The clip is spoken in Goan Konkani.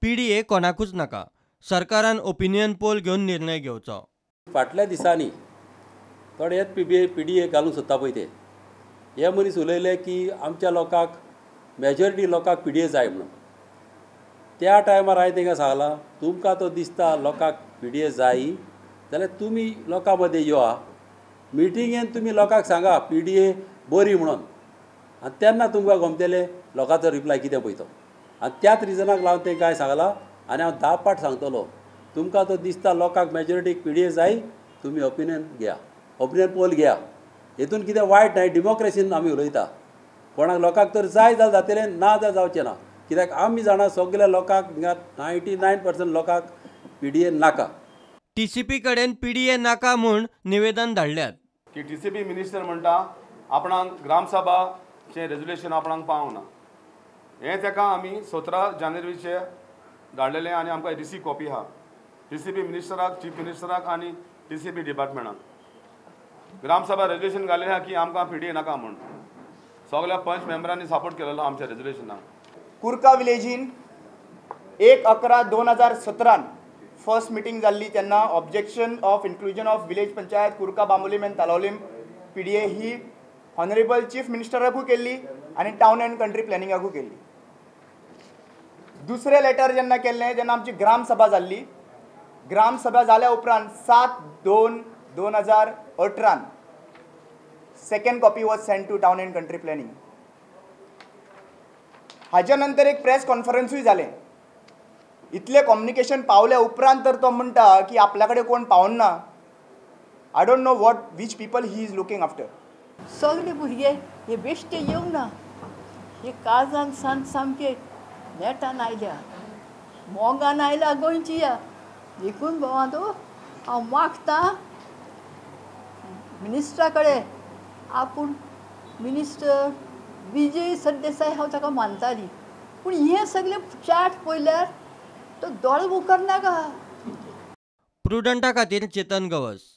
पीडीए कोणाकूच नाका. सरकारान ओपिनियन पोल घेवन निर्णय घेवचो. फाटल्या दिसांनी थोडे हेच पीडीए घालूंक सोदता पळय ते हे मनीस उलयले की आमच्या लोकांक मेजॉरिटी लोकांक पीडीए जाय म्हणून. त्या टायमार हांवें तांकां सांगलां तुमकां तो दिसता लोकांक पीडीए जाय जाल्यार तुमी लोकां मदें यो, मिटिंगेन तुमी लोकांक सांगा पीडीए बरी म्हणून, आनी तेन्ना तुमकां गमतलें लोकांचो रिप्लाय कितें पळय तो. आनी त्याच रिजनाक लागून तांकां हांवें सांगलां आनी हांव 10 पाट सांगतलो, तुमकां तो दिसता लोकांक मेजॉरिटीक पीडीए जाय, तुमी ओपिनियन घेया, ओपिनियन पोल घेया. हेतून कितें वायट न्हय, डेमोक्रेसीन आमी उलयता. कोणाक लोकांक तर जाय जाल्यार जातलें, ना जाल्यार जावचें ना. कित्याक आमी जाणा सगल्या लोकांक हिंगा 99% लोकांक पीडीए नाका. टीसीपी कडेन पीडीए नाका म्हूण निवेदन धाडल्यात. की टीसीपी मिनिस्टर म्हणटा आपणाक ग्रामसभाचें रेजोल्युशन आपणाक पावना ना, हें ताका आमी 17 जानेवारीचे धाडलेलें आनी आमकां रिसीव कॉपी आहा. टीसीपी मिनिस्टराक, चीफ मिनिस्टराक आनी टीसीपी डिपार्टमेंटाक ग्रामसभा रेजोल्युशन घालें आहा की आमकां पीडीए नाका म्हूण. सगल्या पंच मेंबरांनी सपोर्ट केलेलो आमच्या रेजोल्युशनाक. कुर्का विलेजीन 1/11/2017 फर्स्ट मिटींग जाल्ली तेन्ना objection of inclusion of village panchayat Curca, Bambolim and Talaulim PDA he honourable chief मिनिस्टराकूय केल्ली आनी टावन अँड कंट्री प्लॅनिंगाकूय केल्ली. दुसरें लेटर जेन्ना केल्लें तेन्ना आमची ग्रामसभा जाल्ली. ग्रामसभा जाल्या उपरांत 7/2/2018 second copy was send to town and country planning. हाज्या नंतर एक प्रेस कॉन्फरन्सूय जालें. इतलें कम्युनिकेशन पावल्या उपरांत तर तो म्हणटा की आपल्या कडेन कोण पावना. I don't know what which people he is looking after. सगळे भुरगे हे बेश्टे येवंक ना, हे काळजान सान सामके नेटान आयल्या, मोगान आयल्या गोंयची या. देखून भावा तो हांव मागता मिनिस्टरा कडेन, आपूण मिनिस्टर विजय सरदेसाय हांव ताका मानताली, पूण हें सगळें चार्ट पळयल्यार तो दोळे मुखार नाका. प्रुडंटा खातीर चेतन गवस.